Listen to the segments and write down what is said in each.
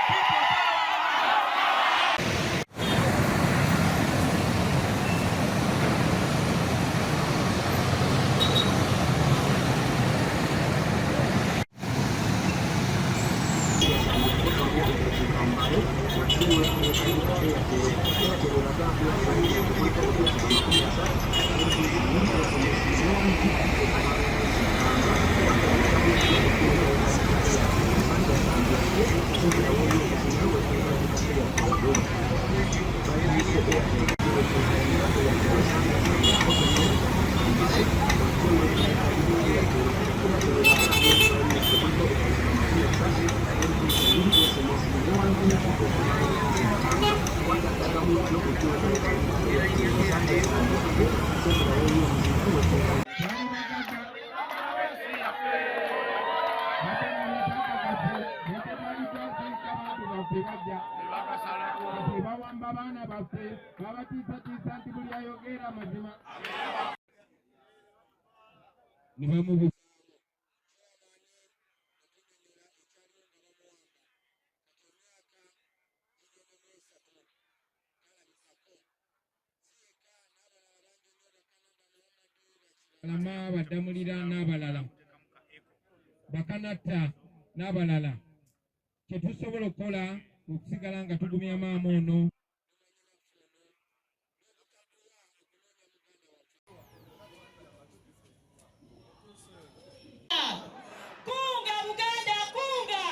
People power! Bawamba abaana baffe, babatiisatiisa nti buli ayogera amazima ne bamubu. Lama Baddamulira n'abalala, Bakanatta n'abalala, kye tusobola okukola okusigala nga tugumya maama ono. Kunga Buganda, kunga!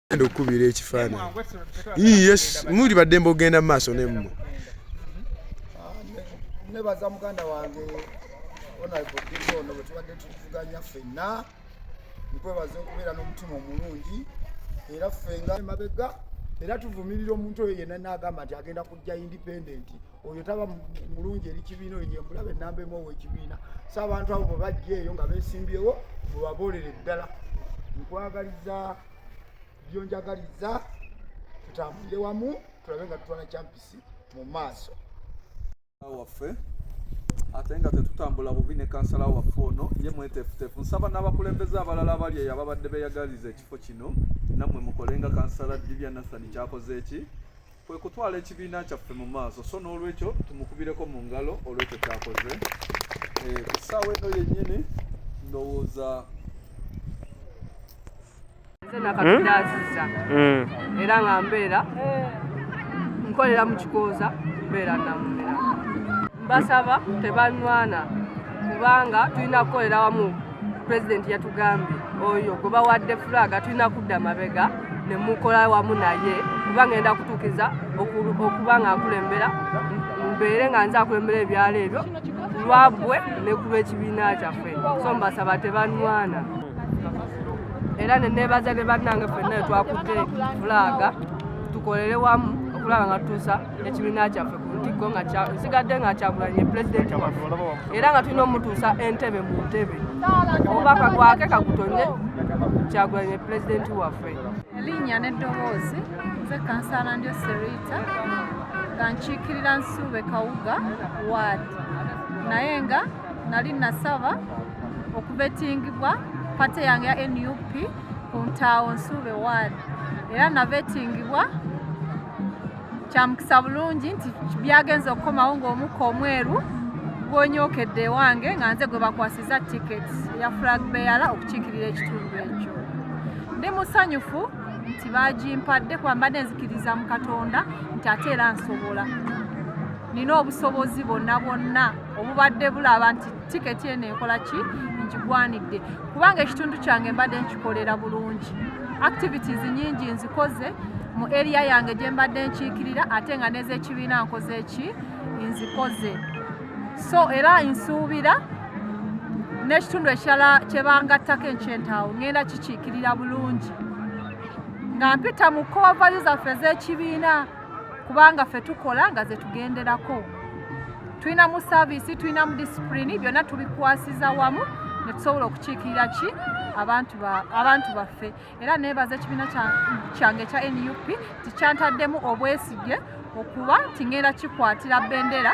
Genda okukubira ekifaananyi. Yes, muli baddembe okugenda mu maaso nemmwe. Nebaza muganda wange Honorable Dibbo ono bwe tubadde tuvuganya ffenna, nkwebaza okubeera n'omutima omulungi, era ffe nga emabega era tuvumirira omuntu oyo yenna n'agamba nti agenda kujja independent, oyo taba mulungi eri kibiina, oyo yembulabe ennamba emu ow'ekibiina. So abantu abo bwe bajja eyo nga beesimbyewo, mubaboolere ddala. Nkwagaliza byonjagaliza, tutambulire wamu tulabe nga tutwala Kyampisi mu maaso. Waffe ate nga tetutambula bubi ne kansala waffe ono ye mweteefuteefu. Nsaba n'abakulembeze abalala abali eyo ababadde beeyagaliza ekifo kino, nammwe mukole nga kansala Dibya Nathan kyakoze, eki kwe kutwala ekibiina kyaffe mu maaso. So n'olwekyo tumukubireko mu ngalo olwekyo kyakoze. Ku ssaawa eno yennyini ndowooza Nze Nakatudde Aziza, era nga mbeera Nkolera mu Kikooza, mbeera Namumera. Mbasaba tebanwana kubanga tulina kukolera wamu. Pulezidenti yatugambye oyo gwe bawadde fulaga tulina kudda mabega ne mukola wamu naye, kuba ngenda kutuukiza okuba nga nkulembera, mbeere nga nze akulembera ebyalo ebyo lwabwe ne ku lw'ekibiina kyaffe. So mbasaba tebanwana, era ne neebaza ne bannange ffenna twakutte fulaaga, tukolere wamu okulaba nga tutuusa ekibiina kyaffe ku ntikko, nga nsigadde nga Kyagulanyi pulezidenti waffe, era nga tulina omutuusa entebe mu ntebe, oba kagwake kagutonye. Kyagulanyi pulezidenti waffe. Erinnya n'eddoboozi, nze Kansala Ndyo Serita, nga nkiikirira Nsuube Kawuga Ward, naye nga nali nasaba okuvetingibwa party yange ya NUP ku Ntaawo Nsuube Ward, era navetingibwa. Kyamukisa bulungi nti byagenza okukomawo ng'omukka omweru gwonyookedde ewange, nga nze gwe bakwasiza ticket ya flag bearer okukiikirira ekitundu ekyo. Ndi musanyufu nti bagimpadde, kuba mbadde nzikiriza mu Katonda nti ate era nsobola, nina obusobozi bwonna bwonna obubadde bulaba nti tiketi eno ekola ki, ngigwanidde, kubanga ekitundu kyange mbadde nkikolera bulungi. Activities nyingi nzikoze mu area yange gye mbadde nkiikirira, ate nga n'ez'ekibiina nkoze ki, nzikoze. So era nsuubira n'ekitundu ekirala kye bangattako enkyentaawo ngenda kikiikirira bulungi nga mpita mu core values zaffe ez'ekibiina, kubanga ffe tukola nga ze tugenderako. Tulinamu service, tulinamu discipline, byonna tubikwasiza wamu ne tusobola okukiikirira ki abantu baffe. Era neebaza ekibiina kyange ekya NUP tikyantaddemu obwesige okuba nti ngenda kikwatira bendera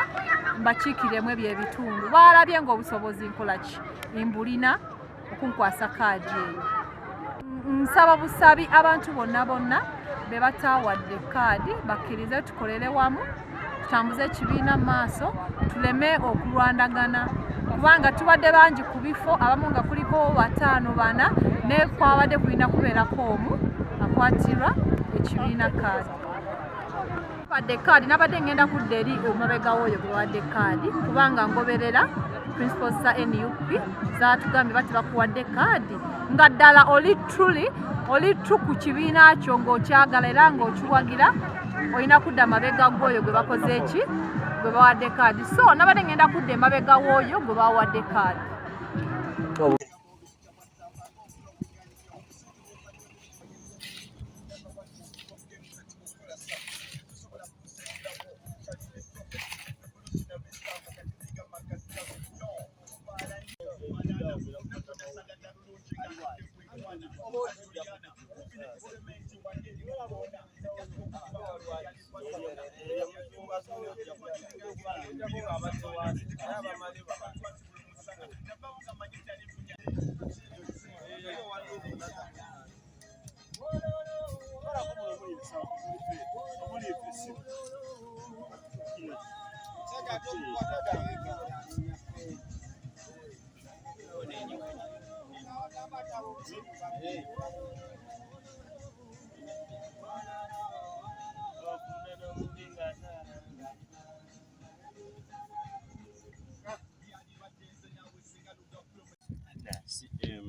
mbakiikiremu ebyo ebitundu. Baalabye ng'obusobozi nkola ki, mbulina okunkwasa kaadi eyo. Nsaba busabi abantu bonna bonna be bataawadde kaadi bakkirize tukolere wamu, tutambuze ekibiina mu maaso, tuleme okulwanagana, kubanga tubadde bangi ku bifo, abamu nga kuliko bataano, bana, naye kwabadde kulina kubeerako omu akwatirwa ekibiina kaadi. Wadde kaadi nabadde ngenda kudda eri omabega w'oyo gwe bawadde kaadi, kubanga ngoberera principles za NUP zatugambye bati bakuwadde kaadi nga ddala oli truly oli true ku kibiina kyo, ng'okyagala era ng'okiwagira, olina kudda mabega gw'oyo gwe bakoze eki, gwe bawadde kaadi. So nabadde ngenda kudda emabega w'oyo gwe bawadde kaadi. CM.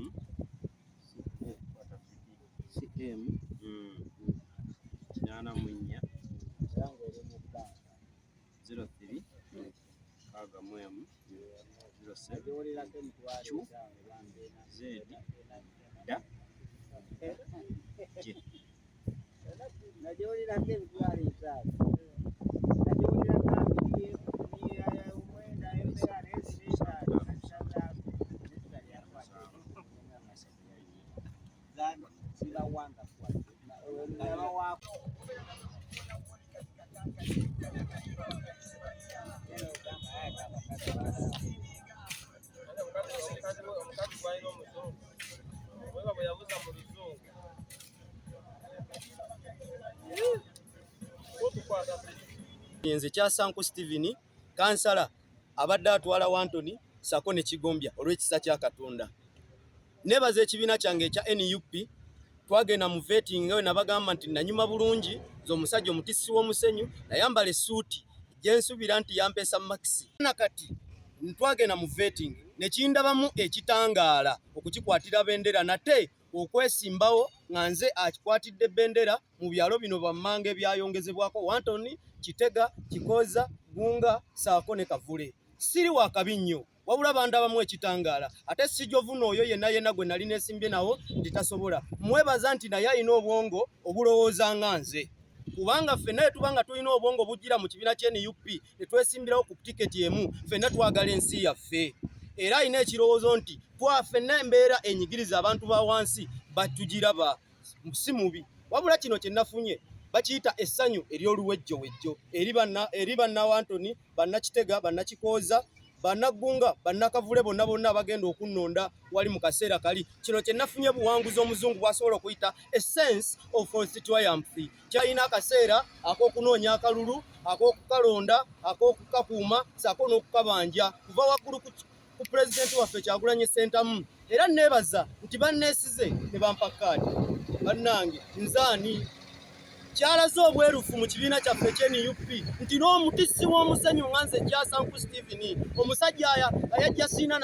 CM 84 03 61 07 Q Z D J. Nze Kyasanku Steven, kansala abadde atwala Wantoni sako ne Kigombya. Olw'ekisa kya Katonda, nebaza ekibiina kyange ekya NUP. Twagenda mu vetting nga nabagamba nti nanyuma bulungi z'omusajja omutissi w'omusenyu, nayambala essuuti gye nsuubira nti yampeesa makisi. Nakati twagenda mu vetting nekindabamu ekitangaala okukikwatira bendera, nate okwesimbawo nga nze akikwatidde bendera mu byalo bino bammanga ebyayongezebwako Wantoni, Kitega, Kikoza, Gunga saako ne Kavule. Siri wakabi nnyo, wabula bandabamu ekitangaala. Ate sijovuna oyo yenna yenna gwe nali nesimbye nawo nti tasobola. Mwebaza nti naye alina obwongo obulowooza nga nze, kubanga ffenna tuba nga tulina obwongo bujjira mu kibiina kye NUP ne twesimbirawo ku tiketi emu, ffenna twagala ensi yaffe. Era alina ekirowoozo nti ffenna embeera enyigiriza abantu ba wansi batugiraba, si mubi. Wabula kino kye nafunye bakiyita essanyu ery'oluwejjowejjo eri bannawantoni, bannakitega, bannakikooza, bannaggunga, bannakavule bonna bonna abagenda okunnonda wali mu kaseera kali. Kino kye nafunye buwanguzi omuzungu bw'asobola okuyita a sense of false triumph. Kyalina akaseera ak'okunoonya akalulu, ak'okukalonda, ak'okukakuuma saako n'okukabanja kuva waggulu ku pulezidenti waffe Kyagulanyi Ssentamu. Era neebaza nti banneesize ne bampa kaadi. Bannange, nzaani kyalaze obwerufu mu kibiina kyaffe ekye NUP nti n'omutissi w'omusenyu nga nze Kyasanku Stephen, omusajja ayajja siina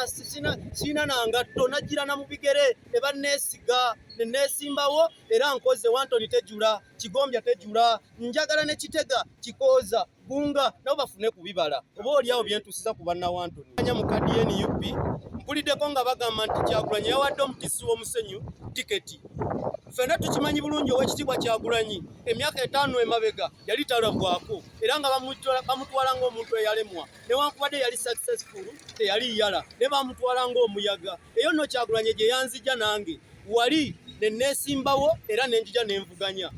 na ngatto, najjira na mu bigere ne banneesiga ne neesimbawo. Era nkoze Wantoni tejula, Kigombya tejula, njagala ne Kitega, Kikooza, Gunga nabo bafune ku bibala oba oliawo byentusiza ku bannawantoni. Anya mu kadi ye NUP mpuliddeko nga bagamba nti Kyagulanyi yawadde omutissi w'omusenyu tiketi. Ffenna tukimanyi bulungi, ow'ekitiibwa Kyagulanyi emyaka 5 emabega yali talabwako, era nga bamutwala ng'omuntu eyalemwa. Newankubadde yali successful, teyali yala ne bamutwala ng'omuyaga. Eyo nno Kyagulanyi gye yanzija nange wali ne neesimbawo era ne njija ne nvuganya.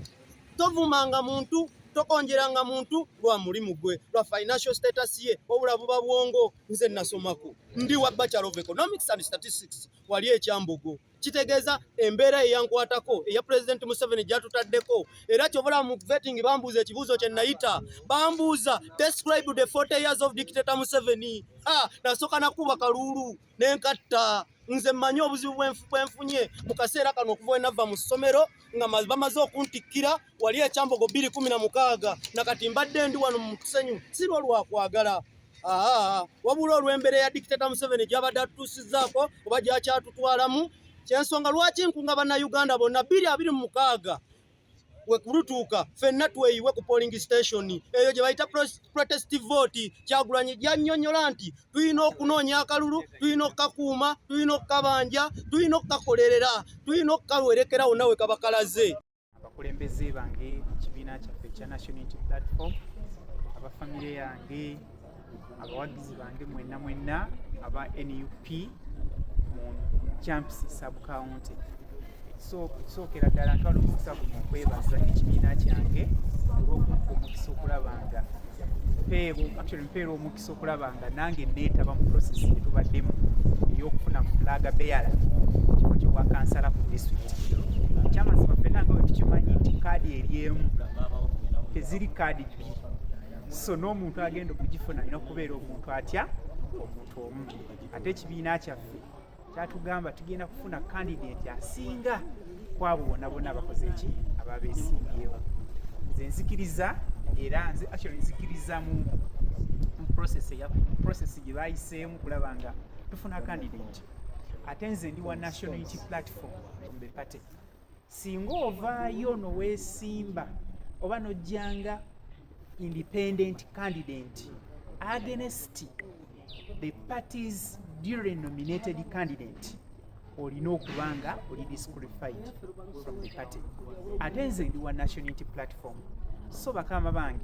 Tovumanga muntu, tokonjeranga muntu lwa mulimu gwe, lwa financial status ye, wabula buba bwongo. Nze nasomako, ndi wa Bachelor of Economics and Statistics wali ekyambogo. Kitegeeza embeera eyankwatako eya President Museveni gyatutaddeko. Era kyobula mu vetting bambuuza ekibuuzo kye nayita, bambuuza, "Describe the 40 years of dictator Museveni." Ha, nasooka nakuba kaluulu nenkatta. Nze mmanyi obuzibu bwenfunye mu kaseera kano okuva we nava mu ssomero nga bamaze okuntikkira wali ekyambogo 2016. Nakati mbadde ndi wano mu musenyu si lwo lwakwagala, wabula olw'embeera ya dictator Museveni gy'abadde atutuusizzaako oba gy'akyatutwalamu. Kyensonga lwaki nkunga bannayuganda bonna 2026 we kulutuuka ffenna tweyiwe ku polling station eyo gye bayita protest vote. Kyagulanyi gyannyonnyola nti tulina okunoonya akalulu, tulina okukakuuma, tulina okukabanja, tulina okukakolerera, tulina okukawerekera wonna we kaba kalaze. Abakulembeze bange mu kibiina kyaffe ekya National Unity Platform, abafamire yange, abawagizi bange mwenna mwenna aba NUP mu Kyampisi sub county, so okusookera ddala ntwala omukisa guno okwebaza ekibiina kyange olw'okumpa omukisa okulaba nga actually mpeera omukisa okulaba nga nange neetaba mu process gyetubaddemu ey'okufuna flag bearer kifo kyobwa kansala ku disitulikiti. Ekyamazima, ffenna nga bwe tukimanyi nti kaadi eri emu, teziri kaadi bbiri, so n'omuntu agenda okugifuna alina okubeera omuntu atya? Omuntu omu. Ate ekibiina kyaffe kyatugamba tugenda kufuna candidate asinga kwabo bonna bonna abakoze eki ababeesimbyewo. Nze nzikiriza, era nze actually nzikiriza mu process eya process gye bayiseemu kulaba nga tufuna candidate. Ate nze ndi wa National Unity Platform the party. Singa ovaayo noweesimba oba nojjanga independent candidate against the party's duly nominated candidate, olina okuba nga oli disqualified from the party. Ate nze ndi wa National Unity Platform, so bakama bange,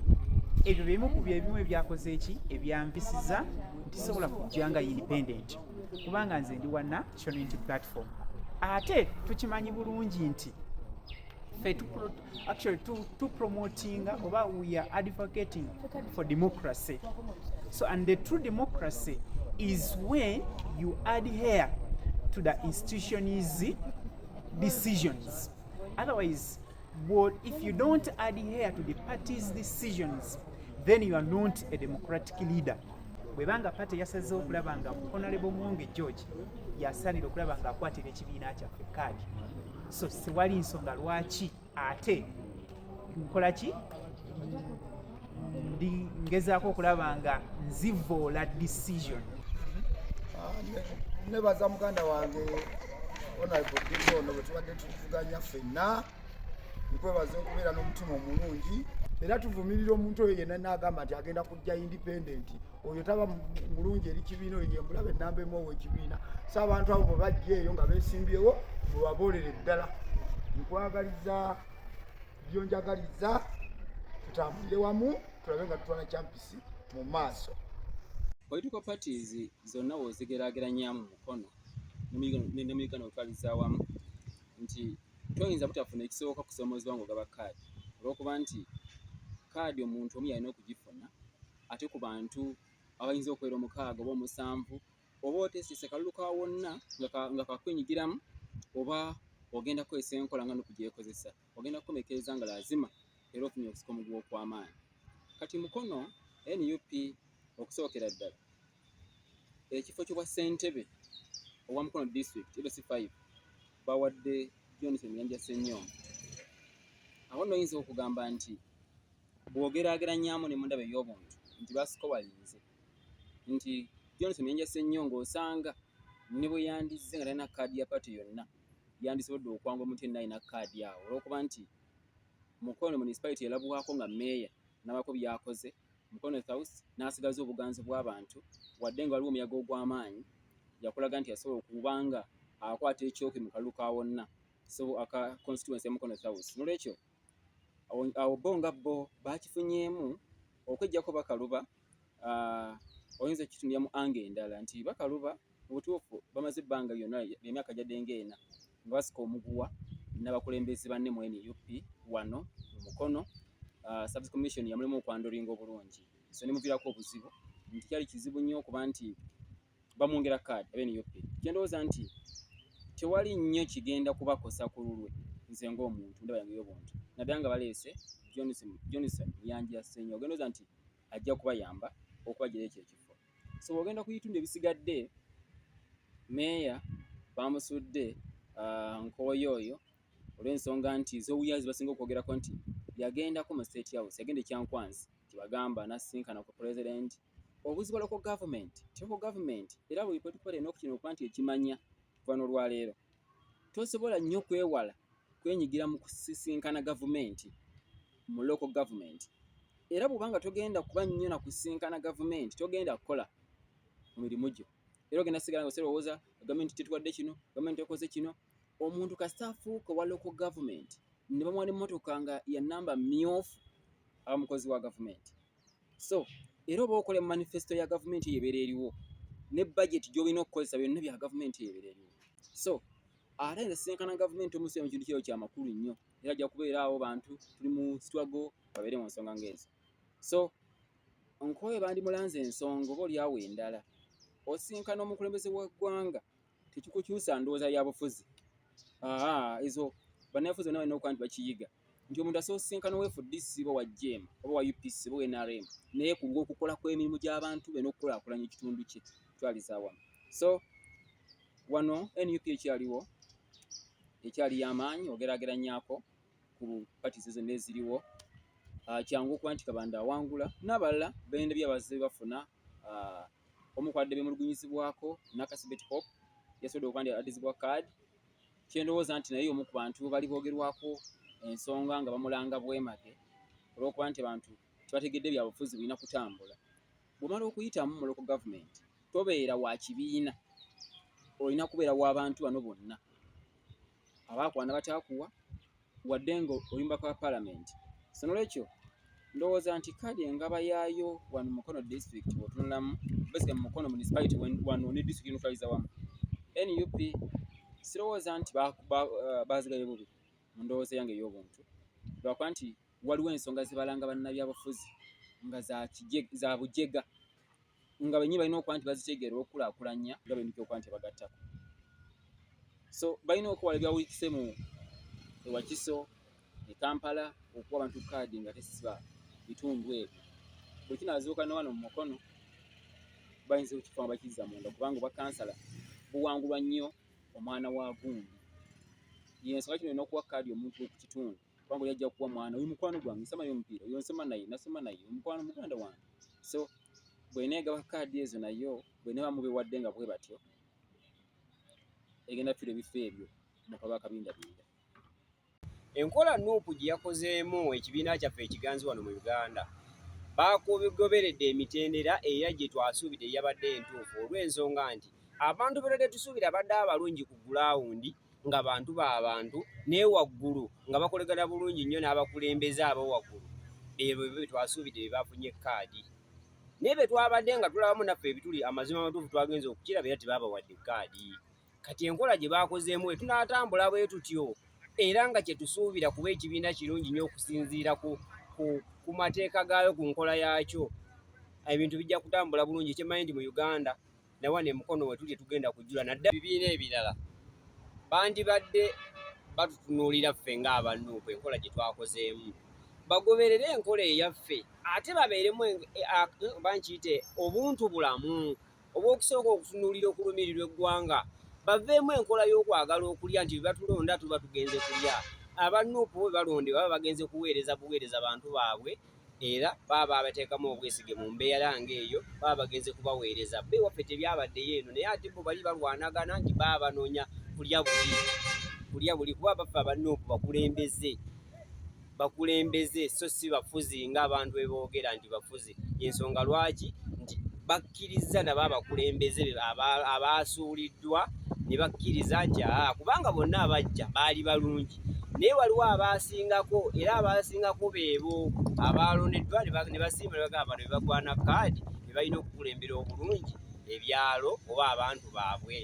ebyo bimu ku byebimu ebyakoze eki ebyanvisiza nti sobola kujja nga independent, kubanga nze ndi wa National Unity Platform. Ate tukimanyi bulungi nti ffe actually tupromotinga oba we are advocating for democracy. So, and the true democracy is when you adhere to the institution's decisions. Otherwise, but if you don't adhere to the party's decisions, then you are not a democratic leader. Bwebanga party yasazeewo okulaba nga Honorable Mwonge George yasaanira okulaba nga akwatira ekibiina kyaffe kaadi. So siwali nsonga lwaki ate nkola ki, ndi ngezaako okulaba nga nzivoola decision. Nebaza muganda wange Honorable Dibbo ono bwe tubadde tuvuganya ffenna, nkwebaza okubeera n'omutima omulungi. Era tuvumirira omuntu oyo yenna n'agamba nti agenda kujja independent, oyo taba mulungi eri kibiina, oyo yembulaba ennamba emu ow'ekibiina. So abantu abo bwe bajja eyo nga beesimbyewo, mubaboolere ddala. Nkwagaliza byonjagaliza, tutambulire wamu tulabe nga tutwala Kyampisi mu maaso. Political parties zonna w'ozigeraageranyamu Mukono ne mu Uganda otwaliza awamu nti toyinza butafuna ekisooka kusoomoozebwa ng'ogaba kaadi, olw'okuba nti kaadi omuntu omu yalina okugifuna, ate ku bantu abayinza okubeera omukaaga oba omusanvu, oba oteesese kalulu ka wonna nga kakwenyigiramu, oba ogenda kukozesa enkola nga NUP gy'ekozesa, ogenda kukomekkereza nga lazima era ofunye okusika omuguwa okw'amaanyi. Kati Mukono NUP okusookera ddala ekifo ky'obwa ssentebe owa Mukono district LC5 bawadde Johnson Muyanja Ssenyonga. Awo nno oyinza okugamba nti bw'ogeraageranyamu ne mu ndaba ey'obuntu nti basikowalinze nti Johnson Muyanja Ssenyonga osanga ne bwe yandizze nga talina kaadi ya party yonna, yandisobodde okwangula omuntu yenna alina kaadi awo, olw'okuba nti Mukono municipality erabwako nga meeya n'abaako by'akoze Mukono South n'asigaza obuganzi bw'abantu, wadde nga waliwo omuyaga ogw'amaanyi yakulaga nti yasobola okuba nga akwata ekyoki mu kalulu ka wonna, so aka constituency ya Mukono South. N'olwekyo awo bo nga bo bakifunyeemu okweggyako Bakaluba. Oyinza okukitunulira mu ange endala nti Bakaluba mu butuufu bamaze ebbanga lyonna emyaka gyadde ng'ena nga basika omuguwa n'abakulembeze banne mu NUP wano mu Mukono. Service Commission yamulimu okwandolinga obulungi, so nemuviirako obuzibu nti kyali kizibu nnyo okuba nti bamwongera kaadi aba NUP. Kyendowooza nti tewali nnyo kigenda kubakosa ku lulwe, nze ng'omuntu ndaba yange y'obuntu, naddala nga baleese Johnson Muyanja Ssenyo, ogendowooza nti ajja kubayamba okubagirayo ekyo ekifo. So bw'ogenda ku bitundu ebisigadde, meeya bamusudde Nkooyo oyo olw'ensonga nti z'owuyazi basinga okwogerako nti yagendako mu State House, yagenda e Kyankwanzi kyebagamba n'asisinkana ku president. Obuzibu bwa local government, local government era buli political party erina okukino okuba nti ekimanya kuva n'olwaleero, tosobola nnyo kwewala kwenyigira mu kusisinkana gavumenti mu local government, era bw'oba nga togenda kuba nnyo na kusisinkana gavumenti, togenda kukola mu mirimu gyo, era ogenda sigala nga osolowooza gavumenti tetuwadde kino, gavumenti ekoze kino. Omuntu kasita afuuka owa local government ne bamuwa n'emmotoka nga ya namba myufu, aba mukozi wa gavumenti. So era oba okola manifesto ya gavumenti eyo ebeera eriwo, ne budget gy'olina okukozesa, byonna bya gavumenti eyo ebeera eriwo. So ate nze sisinkana gavumenti omusi mu kintu kyeyo kyamakulu nnyo, era ajja kubeera awo bantu tuli mu struggle babeere mu nsonga ng'ezo. So Nkooye bandimulanze ensonga oba olyawo endala. Osinkana omukulembeze w'eggwanga tekikukyusa ndowooza ya bufuzi. Ezo bannabyabufuzi bonna balina okuba nti bakiyiga nti omuntu asobola osisinkana owa FDC oba wa JEM oba wa UPC oba wa NRM, naye ku lw'okukola kw'emirimu gy'abantu be n'okukulaakulanya ekitundu kye twaliza awamu. So wano NUP ekyaliwo ekyali y'amaanyi ogeraageranyako ku parties zonna eziriwo. Kyangu okuba nti Kabanda awangula n'abalala bendebye abazze bafuna. Omu kwadde bemulugunyizibwako Nakasibet Hope yasobodde okuba nti addizibwa kaadi, kyendowooza nti naye omu ku bantu bali boogerwako ensonga nga bamulanga bwemage olw'okuba nti abantu tebategedde byabufuzi bulina kutambula. Bw'omala okuyitamu mu local government tobeera wa kibiina, olina kubeera w'abantu bano bonna abaakuwa n'abataakuwa, wadde nga oli mubaka wa palamenti. So nolwekyo ndowooza nti kaadi engaba yaayo wano Mukono district bw'otunulamu basically mu Mukono municipality wano ne district notwaliza wamu NUP, sirowooza nti bazigaye bubi mu ndowooza yange ey'obuntu, lwakuba nti waliwo ensonga zibalanga bannabyabufuzi nga za bujega nga bennyini balina okuba nti bazitegeera okukulaakulanya nga benduka okuba nti bagattako. So balina okwewala ebyawulikise mu ewakiso e Kampala okuwa abantu kaadi nga tesiba bitundu ebyo. Bwe kinaazuuka ne wano mu Mukono bayinza okukifa nga bakizza munda, kubanga obwa kansala buwangulwa nnyo omwana wa gundi. Yensonga kino olina okuwa kaadi omuntu ku kitundu, kubanga oli ajja kuwa mwana oyo mukwano gwange, nsoma naye omupiira, oyo nsoma naye, nasoma naye, omukwano muganda wange. So bw'eneegaba kaadi ezo nayo bw'eneeba mubewadde nga bwe batyo, egenda fiirwa ebifo ebyo mu kalulu akabindabinda. Enkola Nup gye yakozeemu ekibiina kyaffe ekiganzi wano mu Uganda, baakugoberedde emitendera era gye twasuubidde eyabadde entuufu olw'ensonga nti abantu be tubadde tusuubira abadde abalungi ku gulaawundi nga bantu ba bantu ne waggulu nga bakolegana bulungi nnyo n'abakulembeze aba waggulu beebo be twasuubidde be baafunye kaadi. Naye be twabadde nga tulabamu naffe ebituli amazima amatuufu twagenze okukiraba era tebaabawadde kaadi. Kati enkola gye baakozeemu bwe tunaatambula bwe tutyo era nga kye tusuubira kuba ekibiina kirungi nnyo okusinziira ku, ku, ku mateeka gaayo ku nkola yaakyo ebintu bijja kutambula bulungi. Kye mmanyi nti mu Uganda na wano e Mukono we tuli tetugenda kujula naddala ebibiina ebirala bandibadde batutunuulira ffe ng'aba Nup enkola gye twakozeemu bagoberere enkola eyaffe ate babeeremu oba nkiyite obuntu bulamu obw'okusooka okutunuulira okulumirirwa eggwanga baveemu enkola y'okwagala okulya nti bwe batulonda tuba tugenze kulya. Aba Nup bo bwe balondebwa baba bagenze kuweereza buweereza bantu baabwe era baba babateekamu obwesige mu mbeera ng'eyo baba bagenze kubaweereza. Bo ewaffe tebyabaddeyo eno naye ate bo bali balwanagana nti baba banoonya kulya buli kulya buli kuba baffe aba Nup bakulembeze. Bakulembeze so si bafuzi ng'abantu bwe boogera nti bafuzi. Y'ensonga lwaki nti bakkirizza nabo abakulembeze abaasuuliddwa ne bakkiriza nti aa kubanga bonna abajja baali balungi naye waliwo abaasingako era abaasingako beebo abaalondeddwa ne basiima ne bagamba bano be bagwana kaadi be balina okukulembera obulungi ebyalo oba abantu baabwe.